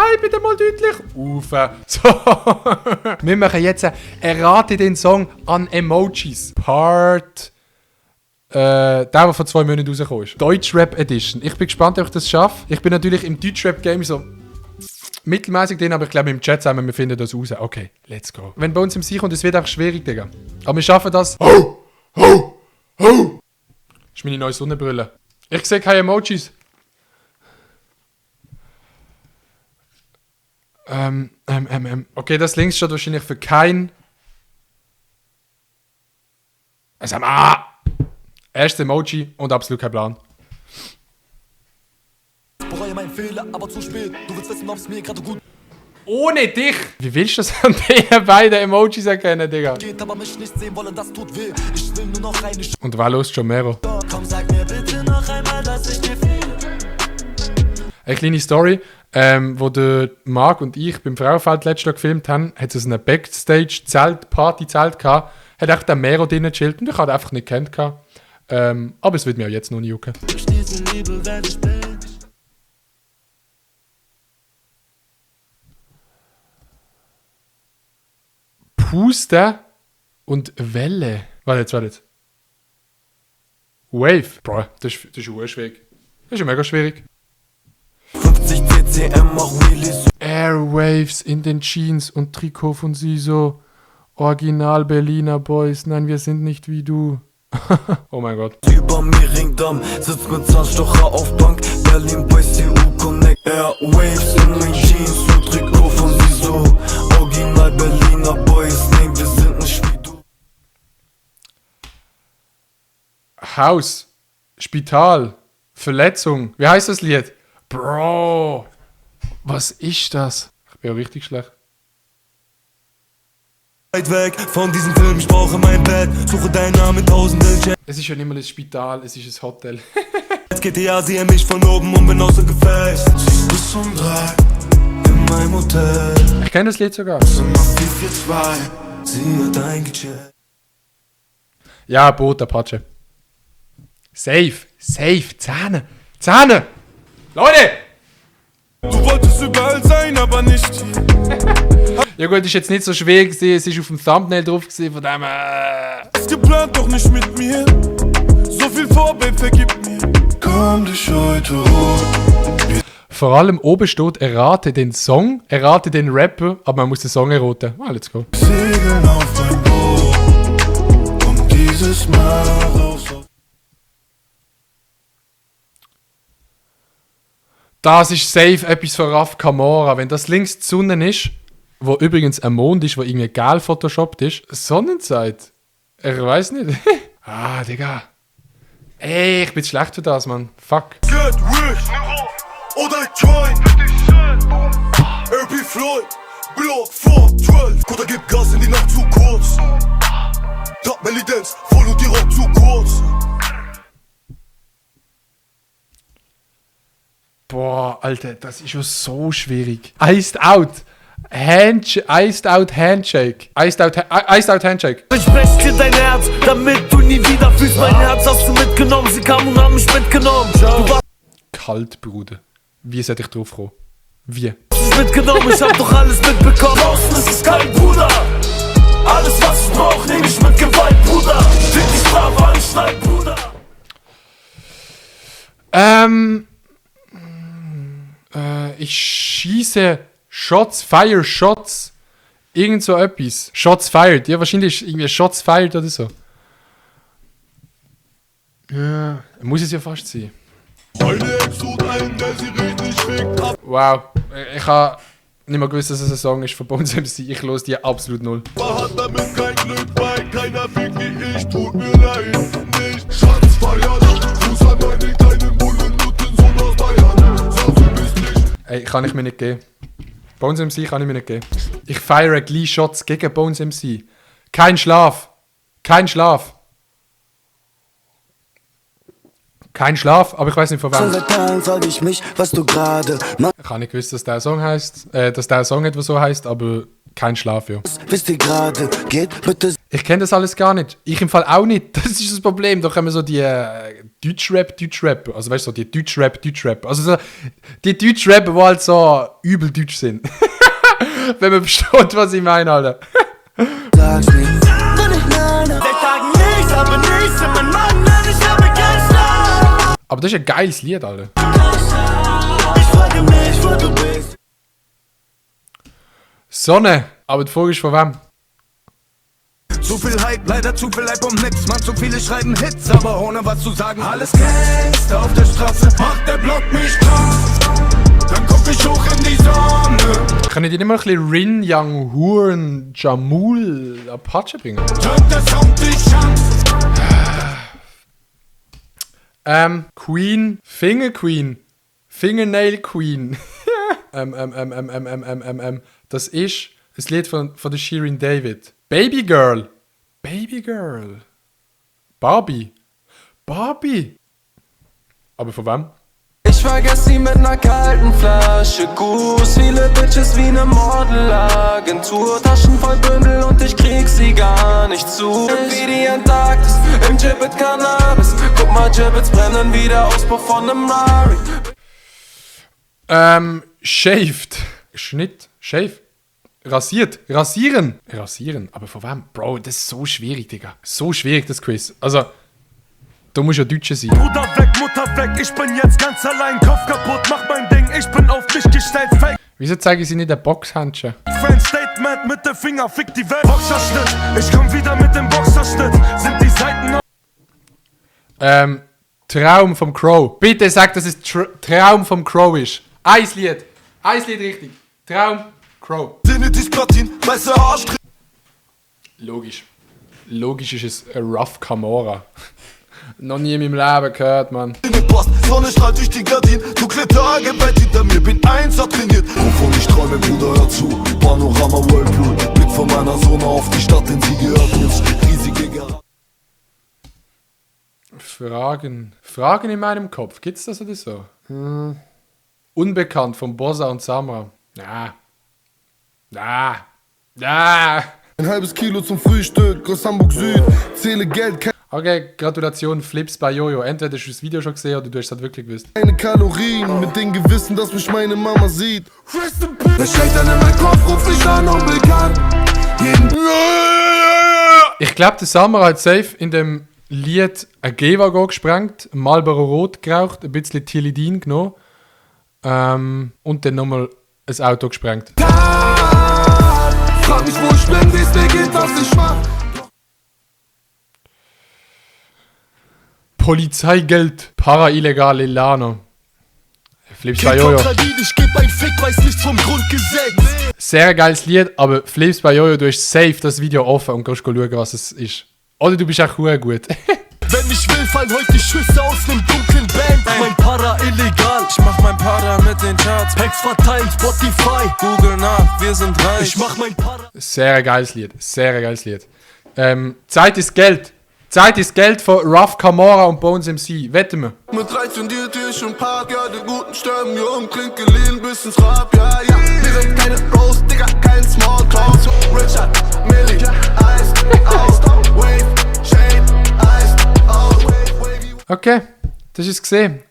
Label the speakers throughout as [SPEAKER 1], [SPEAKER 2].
[SPEAKER 1] Hi, bitte mal deutlich. Ufe. So. Wir machen jetzt errate den Song an Emojis. Part. Der vor 2 Monaten rausgekommen ist. Deutschrap Edition. Ich bin gespannt, ob ich das schaffe. Ich bin natürlich im Deutschrap-Game so mittelmäßig drin, aber ich glaube im Chat sagen wir finden das raus. Okay, let's go. Wenn bei uns im Sieg kommt, es wird auch schwierig, Digga. Aber wir schaffen das. Ho! Ho! Ho! Das ist meine neue Sonnenbrille. Ich sehe keine Emojis. Okay, das links steht wahrscheinlich für kein. Also, erstes Emoji und absolut kein Plan.
[SPEAKER 2] Bereue meinen Fehler, aber zu spät. Du willst wissen, ob es mir gerade gut
[SPEAKER 1] Ohne dich! Wie willst du das an den beiden Emojis erkennen, Digga?
[SPEAKER 2] geht, aber mich nicht sehen wollen, das tut weh. Ich will nur noch eine
[SPEAKER 1] Und war los, Jomero.
[SPEAKER 2] Komm, sag mir bitte noch einmal, dass ich dir fehle.
[SPEAKER 1] Eine kleine Story, wo der Marc und ich beim Frauenfeld letztes Jahr gefilmt haben, hat es ein Backstage-Zelt, Party-Zelt gehabt, hat echt der Mero drinnen gechillt und ich hatte einfach nicht gekannt. Aber es wird mir auch jetzt noch nicht jucken.
[SPEAKER 2] Durch diesen Nebel werde ich blind.
[SPEAKER 1] Puste und Welle. Warte. Wave. Bro, das ist schwierig. Das ist ja mega schwierig.
[SPEAKER 2] 50 CCM, auch Wheelies.
[SPEAKER 1] Airwaves in den Jeans und Trikot von Siso. Original Berliner Boys. Nein, wir sind nicht wie du. Oh mein Gott.
[SPEAKER 2] Über mir Ringdamm, sitzt mit Zahnstocher auf Bank. Berlin Boys, EU Connect. Airwaves in den Jeans und Trikot von Siso. Original Berliner Boys, nein, wir sind nicht wie du.
[SPEAKER 1] Haus. Spital. Verletzung. Wie heißt das Lied? Bro. Was ist das? Ich bin ja richtig schlecht.
[SPEAKER 2] Weit weg von diesem Film, ich brauche mein Bett. Suche deinen Namen in tausenden Chats.
[SPEAKER 1] Es ist ja nicht mal ein Spital, es ist ein Hotel.
[SPEAKER 2] Jetzt GTA, sehe mich von oben und bin außer Gefecht. Bis um 3 in meinem Hotel.
[SPEAKER 1] Ich kenne das Lied sogar.
[SPEAKER 2] Zimmer 442, sie hat eingecheckt.
[SPEAKER 1] Ja, Boot, Apache. Safe. Zähne! Leute!
[SPEAKER 2] Du wolltest überall sein, aber nicht hier.
[SPEAKER 1] Ja gut, ist jetzt nicht so schwer gesehen, es ist auf dem Thumbnail drauf gesehen, von dem
[SPEAKER 2] Ist geplant, doch nicht mit mir. So viel vor, Babe, vergib mir. Komm dich heute holen.
[SPEAKER 1] Vor allem oben steht, errate den Song, errate den Rapper, aber man muss den Song erraten. Ah, let's go.
[SPEAKER 2] Segeln auf ein Boot. Und dieses Mal raus.
[SPEAKER 1] Das ist safe etwas von Raf Kamora. Wenn das links die Sonne ist, wo übrigens ein Mond ist, wo irgendwie geil photoshoppt ist, Sonnenzeit. Ich weiß nicht. Digga. Ey, ich bin schlecht für das, Mann. Fuck.
[SPEAKER 2] Get rich oder join. RP Floyd, Block 412. Kutter gibt Gas in die Nacht zu kurz. Trap Belly Dance, voll und die Rock zu kurz.
[SPEAKER 1] Boah, Alter, das ist ja so schwierig. Iced Out Handshake. Iced Out Handshake.
[SPEAKER 2] Ich brech dir dein Herz, damit du nie wieder fühlst. Mein Herz hast du mitgenommen, sie kamen und haben mich mitgenommen. Du warst
[SPEAKER 1] Kalt, Bruder. Wie sollte ich drauf kommen? Wie?
[SPEAKER 2] nicht mitgenommen, ich hab doch alles mitbekommen. Draußen ist es kalt, Bruder. Alles was ich brauch, nehm ich mit Gewalt, Bruder. Fick die Strafe anschneiden, Bruder.
[SPEAKER 1] Ich schieße Fire Shots. Irgend so etwas. Shots fired. Ja, wahrscheinlich ist irgendwie Shots fired oder so. Ja, muss es ja fast sein. Wow. Ich habe nicht mal gewusst, dass es ein Song ist von Bones MC. Ich höre die absolut null.
[SPEAKER 3] Hat damit kein Glück bei, keiner fickt wie ich, tut mir leid, nicht. Schatz feiern, Fuß an meine kleinen Bullen, Nutten, Sohn aus Bayern. Sag, du bist nicht.
[SPEAKER 1] Ey, kann ich mir nicht geben. Bones MC kann ich mir nicht geben. Ich feiere gleich Shots gegen Bones MC. Kein Schlaf. Kein Schlaf, aber ich weiß nicht von wem.
[SPEAKER 2] Seit Tagen frag ich mich, was du gerade machst.
[SPEAKER 1] Ich habe nicht gewusst, dass der Song heißt, dass der Song etwa so heißt, aber kein Schlaf, ja.
[SPEAKER 2] Wisst ihr gerade, geht bitte.
[SPEAKER 1] Ich kenne das alles gar nicht. Ich im Fall auch nicht. Das ist das Problem. Da kommen so die Deutschrap. Also weißt du, so die Deutschrap. Also so die Deutschrap, die halt so übel deutsch sind. Wenn man versteht, was ich meine, Alter.
[SPEAKER 2] Sag's mir. Der Tag nichts, aber nichts in meinem Mann, ich habe keinen Schlaf.
[SPEAKER 1] Aber das ist ein geiles Lied, Alter.
[SPEAKER 2] Ich frage mich, wo du bist.
[SPEAKER 1] Sonne. Aber die Frage ist von wem?
[SPEAKER 4] Zu viel Hype, leider zu viel Hype um nix. Man, zu viele schreiben Hits, aber ohne was zu sagen. Alles Gangster auf der Straße, macht der Block mich krass. Dann guck ich hoch in die Sonne.
[SPEAKER 1] Kann ich dir nicht mal ein bisschen Rin, Young, Huren, Jamul, Apache bringen?
[SPEAKER 4] Drückt der Sound dich an.
[SPEAKER 1] Queen, Finger Queen, Fingernail Queen. Das ist ein Lied von der Shirin David. Baby Girl. Barbie. Aber von wem?
[SPEAKER 5] Ich vergess sie mit ner kalten Flasche Goose. Viele Bitches wie ne Modelagentur. Taschen voll Bündel und ich krieg sie gar nicht zu. Wie die Antarktis, im Gibbet Cannabis. Guck mal, Gibbets brennen wie der Auspuff von nem Rari.
[SPEAKER 1] Shaved. Schnitt. Shave. Rasieren. Aber von wem? Bro, das ist so schwierig, Digga. So schwierig, das Quiz. Also, du musst ja Deutsche sein.
[SPEAKER 3] Bruder weg, Mutter weg, ich bin jetzt ganz allein, Kopf kaputt, mach mein Ding, ich bin auf mich gestellt, fake.
[SPEAKER 1] Wieso zeige ich sie nicht der Boxhandschuh?
[SPEAKER 3] Friend Statement mit dem Finger, fick die Welt. Boxerschnitt, ich komm wieder mit dem Boxerschnitt, sind die Seiten noch.
[SPEAKER 1] Traum vom Crow. Bitte sag, dass es Traum vom Crow ist. Eislied richtig. Traum, Crow.
[SPEAKER 4] Sinne dich Platin, weiße Haarstrich.
[SPEAKER 1] Logisch ist es ein Rough Camora. Noch nie in meinem Leben gehört, Mann.
[SPEAKER 4] Passt, Sonne strahlt durch die Gardinen. Dunkle Tage, Bett hinter mir, bin trainiert. Wovon ich träume, Bruder, hör zu. Panorama Whirlpool, Blick von meiner Sonne auf die Stadt, denn sie gehört uns. Riesige Garage.
[SPEAKER 1] Fragen in meinem Kopf. Gibt's das oder so? Unbekannt von Bossa und Samra. Na.
[SPEAKER 4] Ein halbes Kilo zum Frühstück aus Hamburg Süd. Zähle Geld,
[SPEAKER 1] Okay, Gratulation, Flips bei Jojo. Entweder hast du das Video schon gesehen oder du hast das wirklich gewusst.
[SPEAKER 4] keine Kalorien. Mit dem Gewissen, dass mich meine Mama sieht. Der schlägt dann in meinen Kopf, ruf ich an, unbekannt.
[SPEAKER 1] Ich glaube, der Samra hat safe in dem Lied ein Geva-Go gesprengt, ein Marlboro Rot geraucht, ein bisschen Tilidin genommen und dann nochmal ein Auto gesprengt.
[SPEAKER 4] Frag mich, wo ich bin, wie es mir geht, was ich mach.
[SPEAKER 1] Polizeigeld, para-illegale Lano. Flips bei Jojo.
[SPEAKER 4] Ich geb ein Fick, weiß nichts vom Grundgesetz.
[SPEAKER 1] Sehr geiles Lied, aber Flips bei Jojo, du hast safe das Video offen und kannst schauen, was es ist. Oder du bist auch gut.
[SPEAKER 4] Wenn ich will, fallen heute Schüsse aus nem dunklen Band. Mein Para illegal.
[SPEAKER 5] Ich mach mein Para mit den Charts.
[SPEAKER 4] Packs verteilt, Spotify.
[SPEAKER 5] Google nach, wir sind reich.
[SPEAKER 4] Ich mach mein Para.
[SPEAKER 1] Sehr geiles Lied. Zeit ist Geld. Zeit ist Geld von Rough Camora und Bones MC. Wetten wir.
[SPEAKER 4] Mit 13 dir Tisch im Park, ja, den guten sterben, jung, klingt geliehen bis ins Grab, ja. Wir sind keine Bros, Digga, kein Smalltalk. Richard, Millie, Iced Out, Wave, Shade, Iced Out, Wave.
[SPEAKER 1] Okay, das ist es gesehen.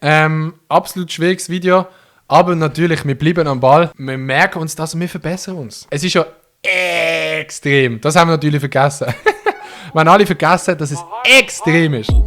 [SPEAKER 1] Absolut schwieriges Video. Aber natürlich, wir bleiben am Ball. Wir merken uns das und wir verbessern uns. Es ist ja extrem. Das haben wir natürlich vergessen. Wir haben alle vergessen, dass es extrem ist.
[SPEAKER 6] My